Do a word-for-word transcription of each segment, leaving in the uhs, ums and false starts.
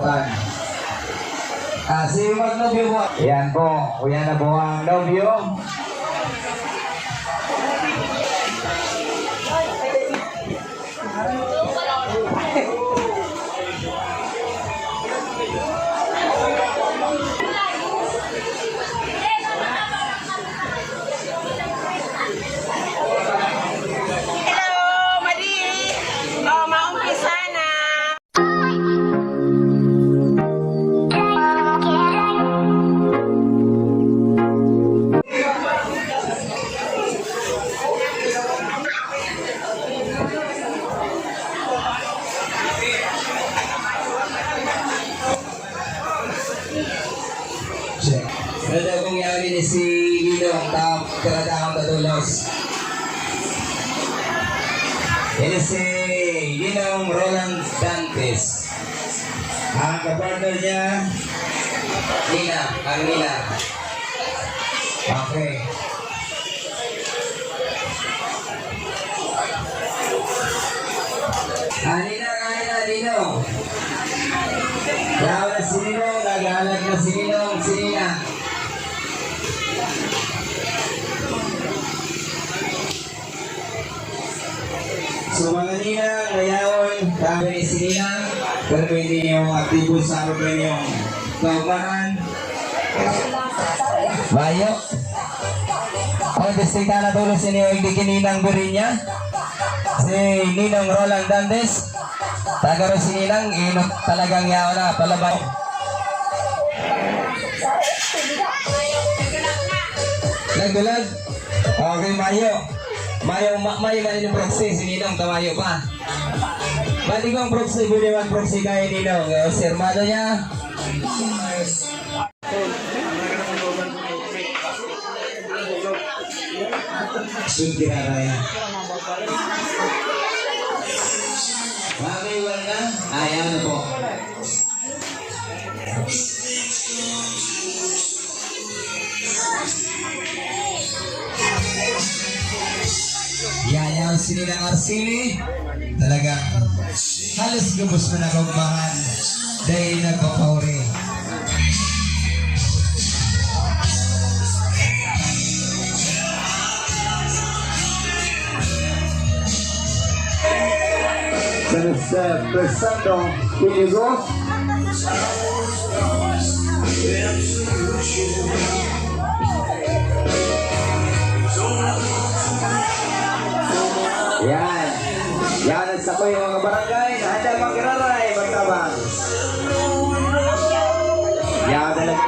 Tan. Ah, si magnobyo po. Yan po. Kuya na po ang nobyo. Hello, Madi! Oh, maumpisa na! Check. Pero daw kung yaon ini si Gidong, ta-, tratahon ta tolos. Ini si Gidong Roland Dantes. Ang kapartner niya, Nina, ang Nina. Okay. Ani na, ani na, Ninong. Yaon na si Ninong, nag-aalag na si Ninong, si Nina. So, mga ninang, mayawon, sabi ni si Ninang, pero pwede niyo active sa ano, pwede niyo kaugmahan. Bayo. Oh, distrika na tulos ini, oh, hindi kininang birin niya. Si Ninong Roland Dantes. Taga rin si Ninang, inot talagang yaon na, palabay. Nagdulag. Okay, mayo. Mayo, ma-, mayo man yung proxy, si Ninong, tamayo pa. Bali kong proxy, pwede mag-proxy kayo, Ninong. Eh, obsermado niya. Sud giraray. Mami, wala na? Ayaw na po. Yayaw sini ng Arceli. Talagang halos gabos na nakaugmahan. Dahil nagpapauri. Sa, sa, sa, sa, Yan. Yan ang sakoy, mga barangay na handa mag-iraray, magtabang. Yan talaga.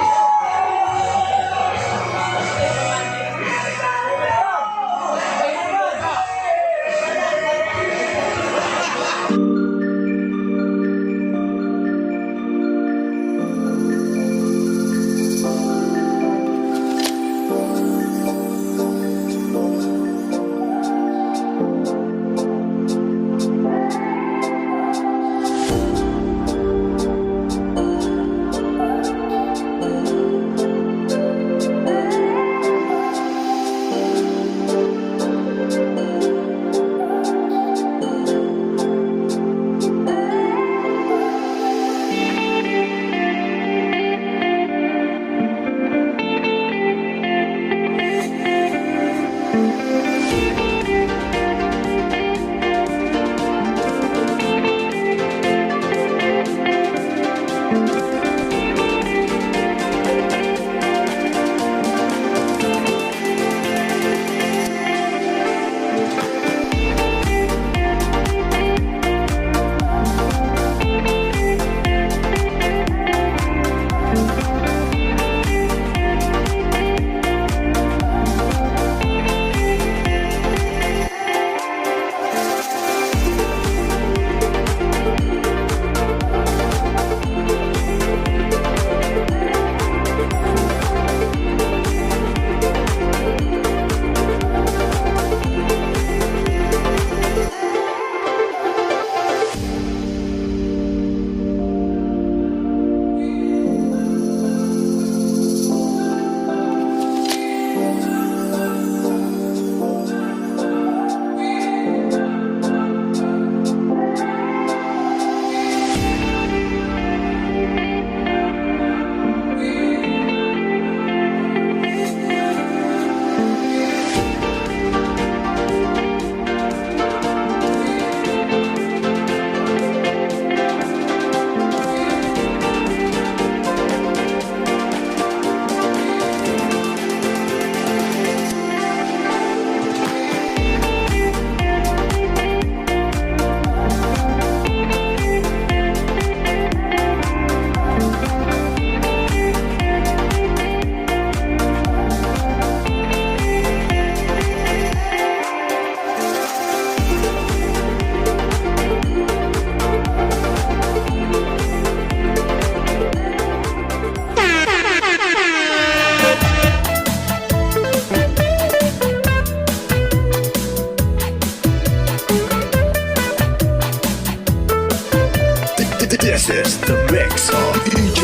Sa D J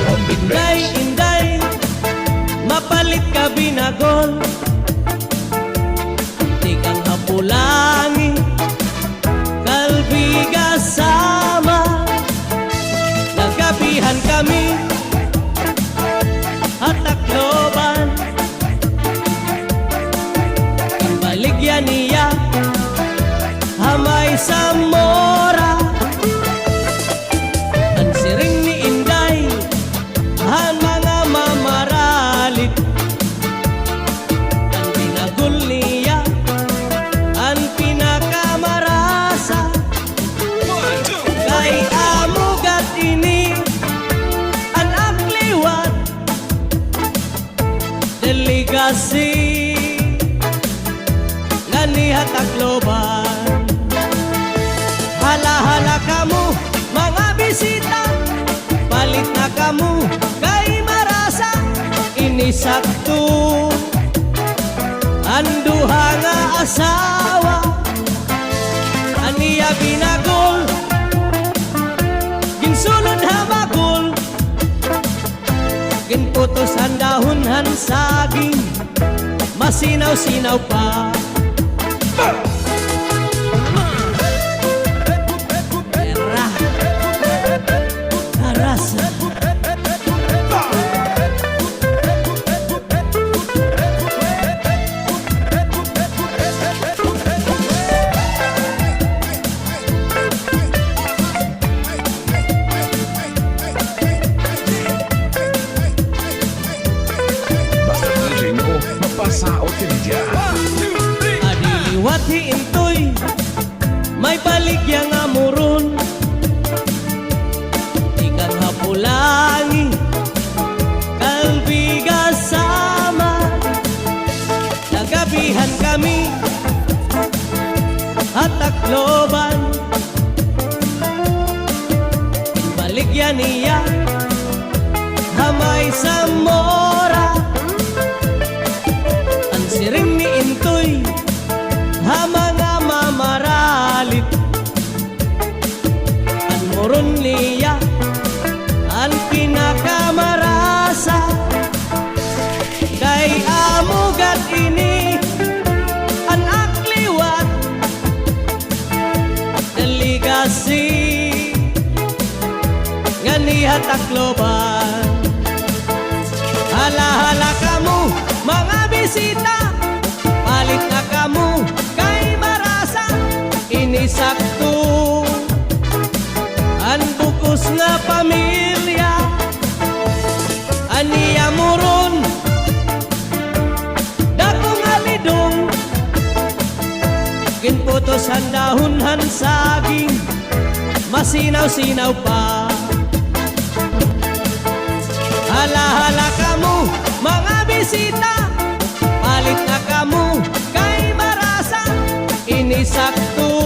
on the mix. Inday, inday, mapalit ka binagol. Tikang Hapulangi, kalbiga sama. Nagkapihan kami, ha Tacloban. Baligya niya, ha may Zamora. An siring ni Inday, an mga mamaralit. An binagol niya, an pinakamarasa. Kay amo gad ini, an akliwat. Delicacy ngani ha Tacloban. Hala-hala kamo, mga bisita, palit na kamo, kay marasa, ini sakto. An duha nga asawa, an iya binagol, ginsulod ha bakol. Ginputos an dahon han saging, masinaw-sinaw pa. Pera. Karas. Basta D J mo, mapasaot ka diyan. Adi liwat hi Intoy, may baligya nga moron. Tikang Hapulangi, kalbiga sama. Nagkapihan kami, ha Tacloban. Baligya niya, ha may Zamora. An siring ni Intoy, ha mga mamaralit. An moron niya, an pinakamarasa. Kay amo gad ini, an akliwat. Delicacy ngani ha Tacloban. Hala-hala kamo, mga bisita, palit na kamo, kay marasa, ini sakto. An bukos nga pamilya, an iya moron, dakong alidong, ginputos an dahon han saging, masinaw-sinaw pa. Hala-hala kamo, mga bisita, palit na kamo, kay marasa, ini sakto.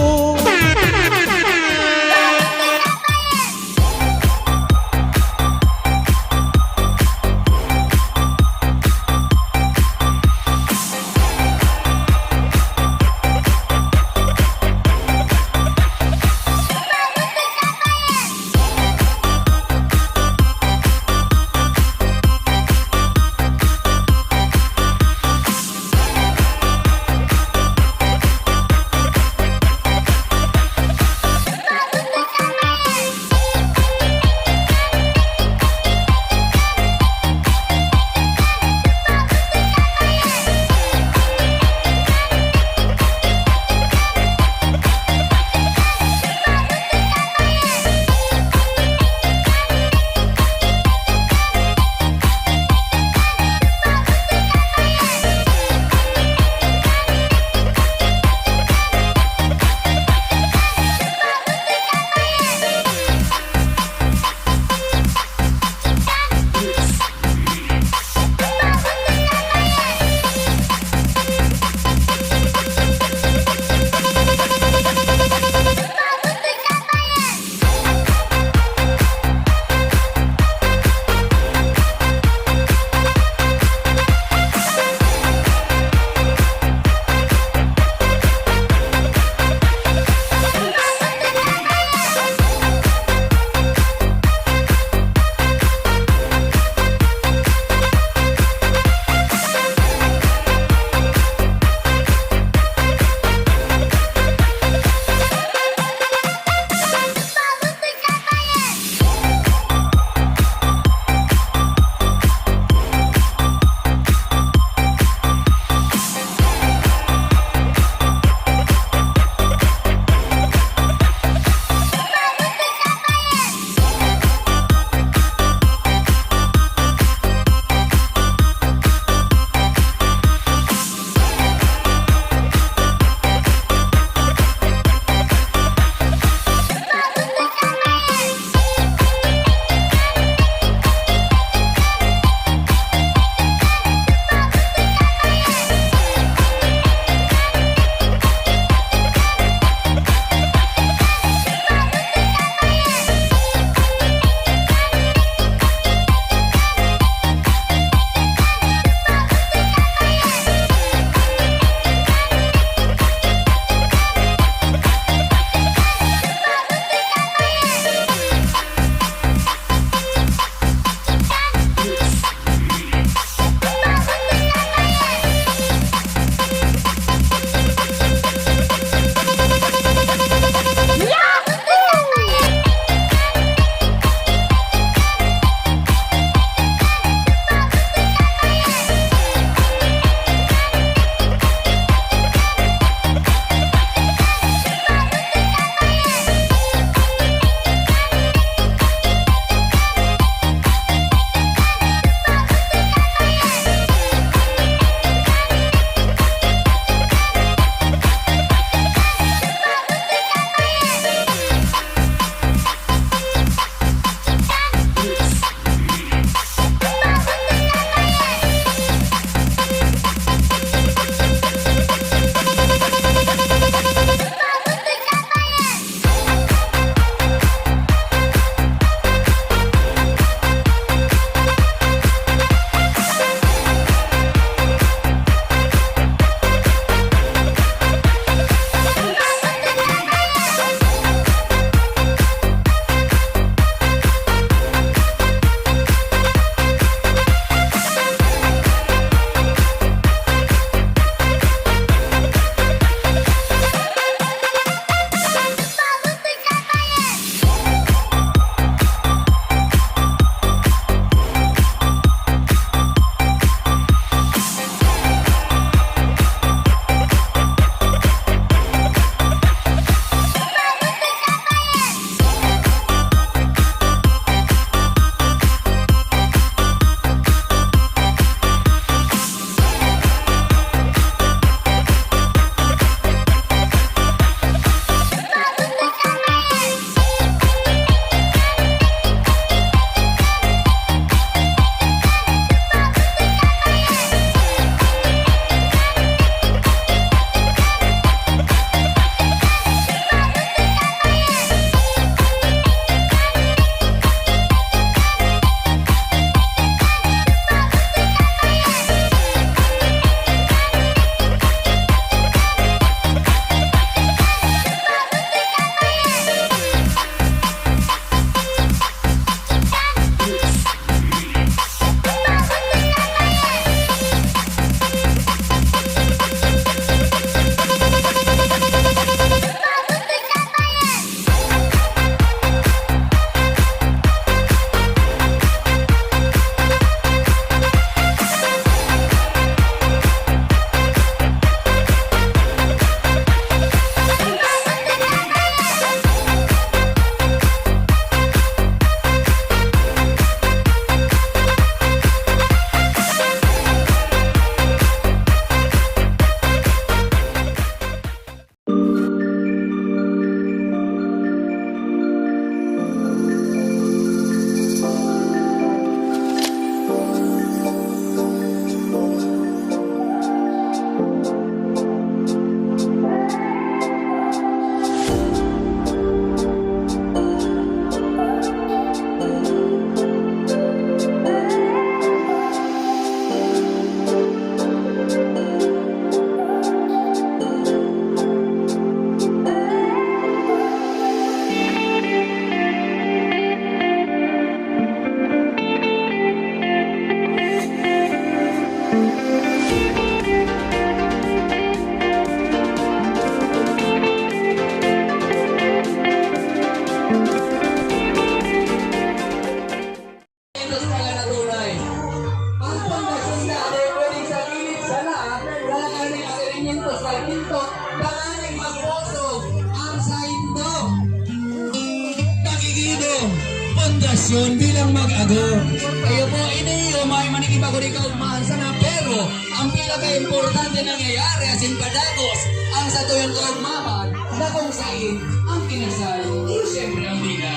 Pasyon bilang mag-ago. Kayo po, ini, o may manikiba ko di kaugmahan sana, pero ang pinaka-importante nangyayari, asin padagos, ang satuyang kaugmahan, na kung sain ang kinasal, iyo siyempre ang bida.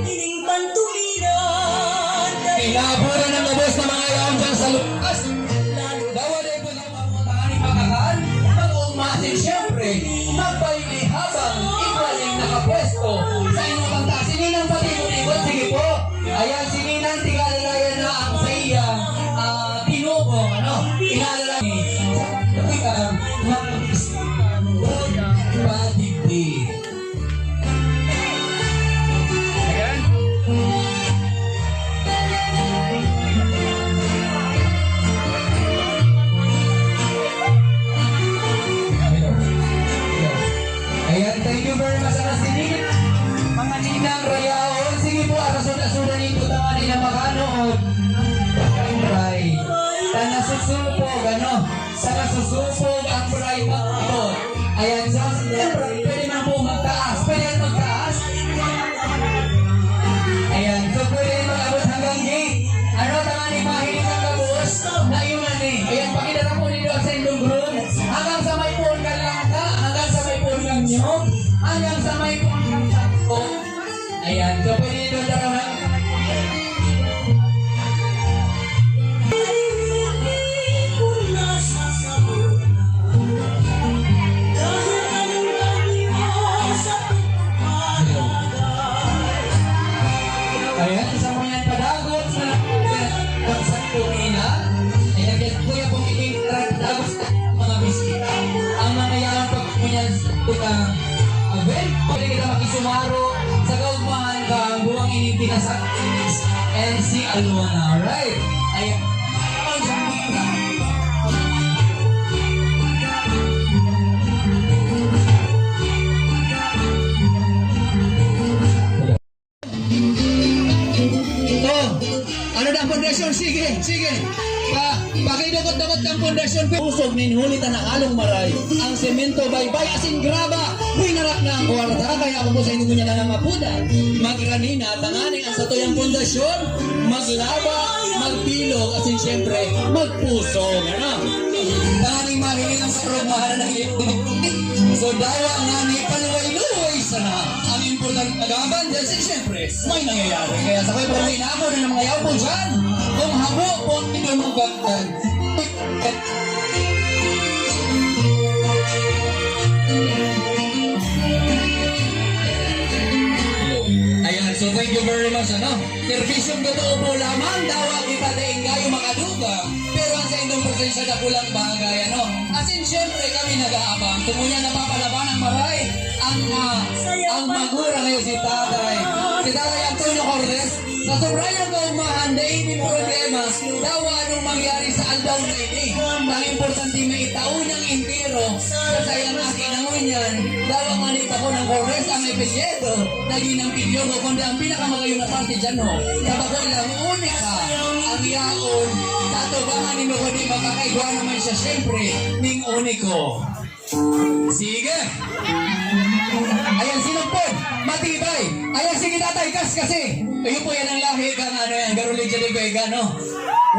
Ining pantulinan, kailaburan ng ubos na mga yaon dyan sa lupas. Dawa dahil po sa mga tanganing pagkakan, mag-umasin siyempre, magpahingi habang ikaw ay nakapwesto sa inyong pagtaas. Sininang patibot-tibot, sige po. Ayan, sininang tigalayan na ang sa iya, ah, tinubong, ano, ilalagay sa pagkakan ng padigdi. Ayan. Ayan, thank you very much. Alas sining, mga ninang rayaon. Sige po, aras-aras na nito, tama din ang makanood. Right. Tana susupog, ano? Sa kasusupog ang bright ito. Ayan, so, siyempre, pwede man po magtaas. Pwede yan magtaas. Ayan, so pwede yan mag-abot hanggang gate. Ano, tama ni mahilig ang gabos? Na yun na ni. Ayan, pakidara po ninyo ang sa inyong groom. Hanggang sa may puon ka lang ka. Hanggang sa may puon ka nyo. Hanggang sa may puon ka lang ka. Ayan, so pwede nyo darahan. Ayan, sa mga padagot na sa Panginoon, ay nagkaya po itinarap dagot sa mga bisita. Ang mga yaon pagpunyan sa tutang event, pwede kita makisumaro sa kaugmahan ka ang buwang ining kinasakit and si Alwana. Alright. Ayan. Oh, ano na ang pundasyon? Sige, sige. Pa, pakidukot-dukot ng pundasyon. Pusog nin huli ta nakalong maray. Ang semento baybay asin graba. Winarak na ang kwarta. Kaya ako po sa inyo niya na nangapudan. Magranina, tanganing ang satuyang pundasyon. Maglaba, magbilog, asin siyempre, magpusog. Ano? Tanganing mahiling ang sarong mahal na. So, dawa nga ni paluway-luway sana. Ang importante, nagaban dyan, si siyempre, may nangyayari. Kaya sa kayo, pag ako na mga yaw po dyan, kung habo po, hindi mo gagawin. Ayan, so thank you very much, ano? Serbisyong totoo po lamang, dawa kita daing kayo makadugang, pero ang sa inyong presensya, dakulang bagay, ano? Asin, siyempre, kami nag-aabang. Kung ngunyan napapalaban ang maray, ang, ah, ang magura ngayon si Tatay. Si Tatay Antonio Cordes, sa sobrang kaumahan, dahil may problema, dawa anong mangyari sa aldaw na ini. Ang importante, may taon ng entero, sa sayang akin ang unyan, dawa manita ko ng Cordes ang epekyeto. Naging ang pilyo ko, kundi ang pinakamagayon na parte dyan, ho. Sa bako lang, unika. Ang yaon, tatubangan ni mo, kundi makakaigwa naman siya, siyempre, ning uniko. Sige. Ayan, sinugpon. Matibay. Ayan, sige, tatay, kas kasi. Ayun po, yan ang lahi kang ano yan, Garolidja de Vega, no?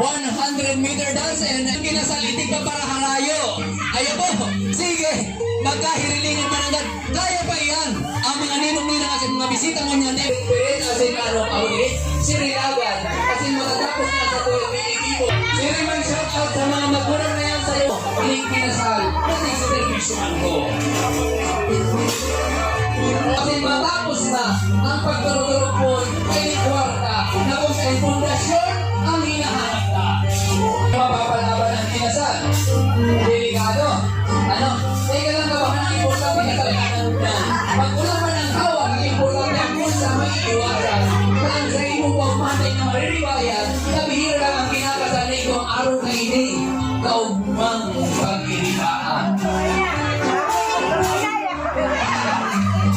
One hundred meter dance and ang kinasalitig pa para harayo. Ayan po. Sige. Magkahirilingan pa ng Kaya pa iyan, ang mga ninong-ninang asin mga bisita mo niyan, eh, Peren, asin ano, Pauli, Sirilagan, asin matatapos na sa tuwing may ikibo. Siri man, shout out sa mga magulang na yan sa'yo. Ining kinasal, pati sa servisyohan ko. Asin matapos na ang pagturuturo po, ay kwarta, na kung sa pundasyon, ang hinahanap ka. Mapapalaban ang kinasal. Delikado. Ano? Teka lang, kabahan ang importante na kailangan na. Pag wala man ang hawak, ang importante ang bulsa may iwasan. Ang sa imong pagmantay na mariribayan, na bihira lang ang kinakasanay kong araw na ini. Kaugmang pag-iribaan.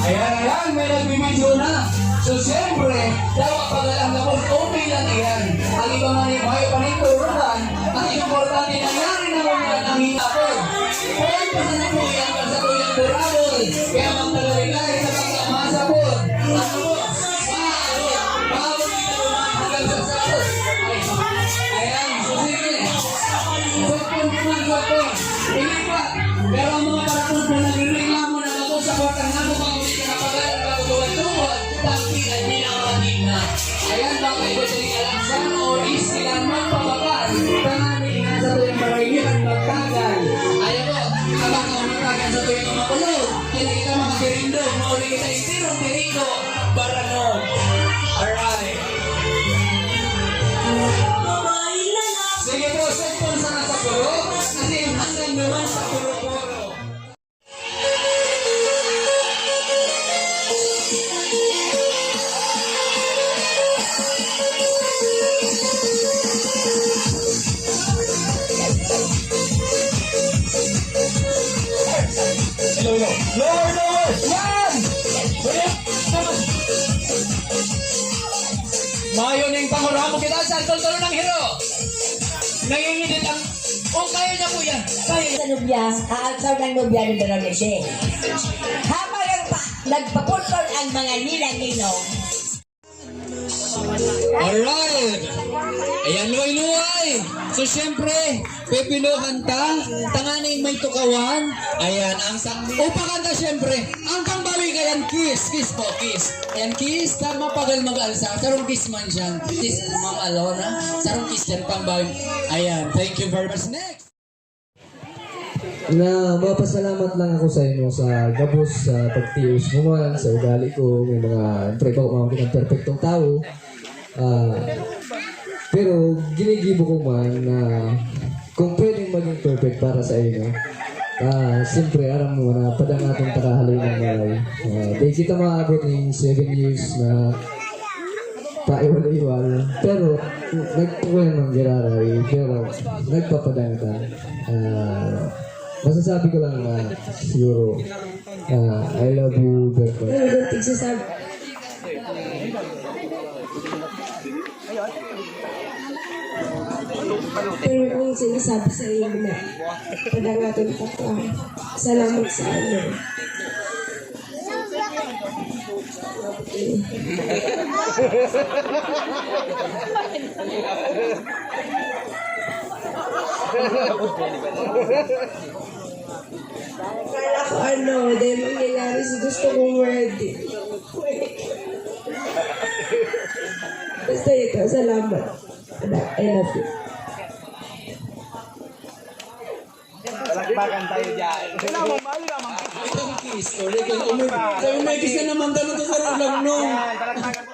Ayan, ayan, may nagbibidyo na. So, siyempre, dapat pagalang tapos okay lang iyan. Ang iba man ay may paniturunan, ang importante nangyari na muna ang hinapon. Paano pa sana po yan, sa tuyang durable? Kaya magtagalingay sa pagkamasa po. Ano po? Maabot, maabot kita naman hanggang sa sabot. Ay, ayan, so sige. Sugpon naman, sugpon. Ilipat. Pero ang mga paratod na nagrereklamo na bago sa kwartang namo, pag hindi ka kapagal, bago tuwan-tuwan, tangkilan, di na matignan. Ayan, baka iba siya ni Alaksan o is sila magpapakal. Tanganing nasa tuyang barangay magtagal. Ayan po, abang ang magtagal sa tuyang mga kulog. Kaya kita mga birindong, mauli kita yung tirong tirigo. Barano. Alright. Sige po, sugpon sana sa puro. Kasi ang naman sa puro-puro. Lower, lower! Yan! Mayo ning panguramo kita sa tol-tol ng hiro. Nangingidit ang, oh, kaya niya po yan. Kaya niya. Sa nobya, aalsaw ng nobya ni Don Rameshe. Habang nagpa-, nagpaputol ang mga ninang-ninong. Alright. Ayan, luway-luway. So, syempre, pipinuhan ta, tanganing may tukawan. Ayan, ang sa-, upakan ta, syempre. Ang pangbawi ka yan, kiss. Kiss po, kiss. Ayan, kiss. Tama, pagal mag-alsa. Sarong kiss man dyan. Kiss, Ma'am Alona. Sarong kiss dyan, pangbawi. Ayan, thank you very much. Next. Na mapasalamat lang ako sa inyo sa gabos sa pagtios mo man, sa ugali ko, may mga, siyempre, iba ko mga pinagperpektong tao. Ah, pero ginigibo ko man na kung pwedeng maging perfect para sa inyo. Ah, siyempre, aram mo na padangaton ta ka haloy ng malay. Ah, di kita maabot ning seven years na paiwal-iwal. Pero, nagtukoy naman giraray. Pero, nagpapadangtan. Ah, masasabi ko lang na siguro, ah, I love you, Bertoy. Ano ba tigsasabi? Pero kung sinasabi sa iyo na padangaton pa ka, salamat sa ano. Kala ko ano, dahil mangyayari sa gusto kong wedding. Basta ito, salamat. I love you. Palakpakan tayo dyan. Kailangan mo, mahal naman. Itong kiss, o, like, oh, may, sabi, may kiss na naman, gano'n to sa ulam, no? Yan, palakpakan